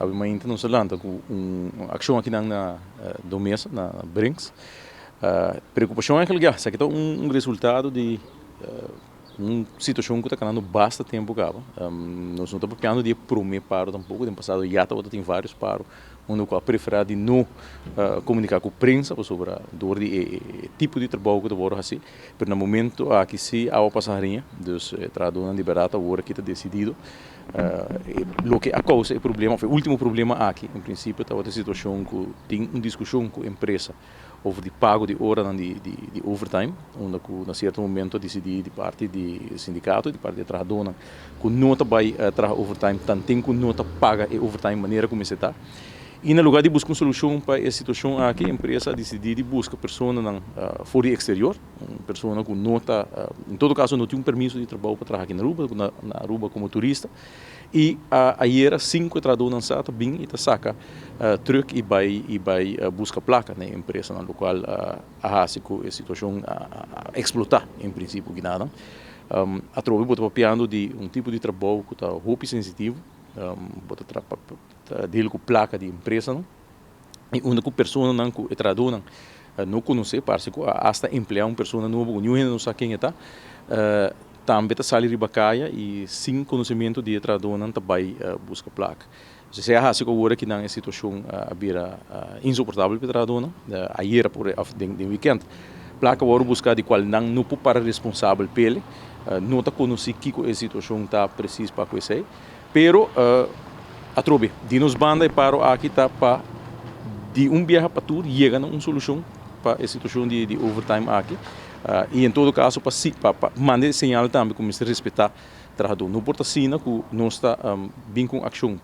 Awe mainta nos a lanta ku un akshon akinan na Domesa, na Brinks. Preokupashon eigenlijk ya, esaki ta un resultado di un situashon ku ta kanando basta tempu kaba. Nos no ta papiando di e prome paro tampoko, den pasado ya tabata tin varios paro unda ku a preferá di no komuniká ku prensa pasobra dor di e tipo di trabou ku ta wòrdu hasi. Pero na momento aki si awa pasa hariña, dus e trahadónan di bèrdat awor aki ta desidido. Loke a kousa e problema òf e último problema aki en prinsipio tabata e situashon ku tin un diskushon ku empresa over di pago di oranan di overtime, unda ku na sierto momento a disidí di parti di sindikato, di parti di e trahadónan ku no ta bai traha overtime tanten ku no ta paga e overtime manera ku mester ta. I na lugá di buska un solushon pa e situashon aki, e empresa a disidí di buska personanan for di eksterior, un persona ku no ta, en todo kaso no tin un permiso di trabou pa traha aki na Aruba, na Aruba komo turista. I ayera sinku e trahadónan sa ta bin i ta saka trùk i bai i bai buska plaka na e empresanan, lokual a hasi ku e situashon a eksplotá en prinsipio kinanan. Atrobe bo ta papiando di un tipo di trabou ku ta hopi sensitivo, bo ta Ta deal ku plaka di empresanan i unda ku personanan ku e trahadónan no konosé, parse ku a asta empleá un persona nobo ku niun hende no sa ken e ta, tambe ta sali riba kaya i sin konosementu di e trahadónan ta bai buska plaka. Esei a hasi ku awor akinan e situashon a bira insoportabel pa e trahadónan. Ayera por òf den wikènt plaka wòrdu buská di kual nan no por para responsabel p'el, no ta konosí kiko e situashon ta presis pa ku esei. Pero atrobe, di nos banda e paro aki ta pa di un biaha pa tur yega na un solushon pa e situashon di overtime aki i en todo kaso pa pa manda e señal tambe ku mester respetá trahadó. No por ta asina ku nos ta bin ku un akshon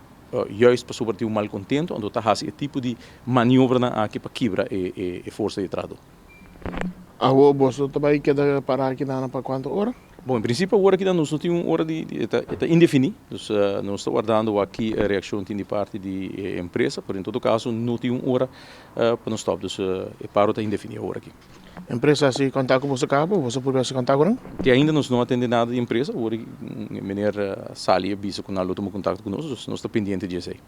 juist pasobra tin un malkontento anto ta hasi e tipo di maniobranan aki pa kibra e forsa di trahadó. Awor boso ta bai keda para aki nan pa kuantu ora? Bon, en prinsipio awor aki nos no tin un ora di, e ta e ta indefiní, dus nos ta wardando wak ki reakshon tin di parti di e empresa, pero en todo kaso no tin un ora pa nos stòp, dus e paro ta indefiní awor aki. Empresa a hasi kontak ku boso kaba, boso purba hasi kontak ku nan? Te ainda nos no a tende nada di empresa, awor meneer a sali a bisa ku nan lo tuma kontakto ku nos, dus nos ta pendiente di esei.